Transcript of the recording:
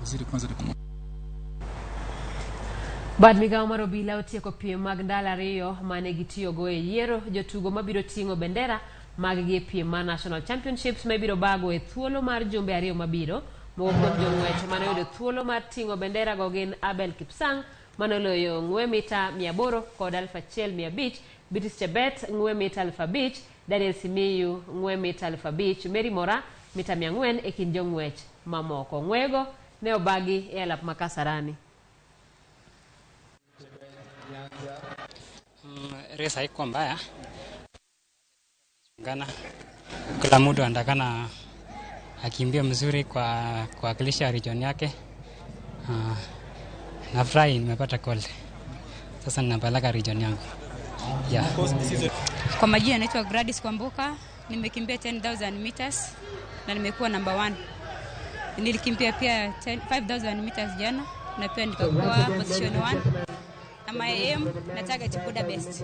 Waziri kwanza ni Bad migawo mar obila otieko piem mag ndalo 2 mane gitiyogo e yiero jotugo mabiro ting'o bendera mag gi e piem mar National Championships ma ibiro bago e thuolo mar jumbe 2 mabiro. Moko kuom jong'wech mane oyudo thuolo mar ting'o bendera go gin Abel Kipsang mane oloyo ng'we mita 800 kod 1500, Beatrice Chebet ng'we mita 5000, Daniel Simiyu ng'we mita 5000, Mary Mora mita 400 e kind jong'wech mamoko. Ng'wego ne obagi e alap ma Kasarani. Race haikuwa mbaya. Ngana kila mtu anatakana akimbie mzuri kwa kuwakilisha region yake. Nafurahi nimepata gold. Sasa ninapeleka region yangu. Yeah. Kwa majina naitwa Gladys Kwamboka, nimekimbia 10,000 meters na nimekuwa number 1. Nilikimbia pia 5,000 meters jana na pia nikakuwa position 1. Na my aim na target Budapest.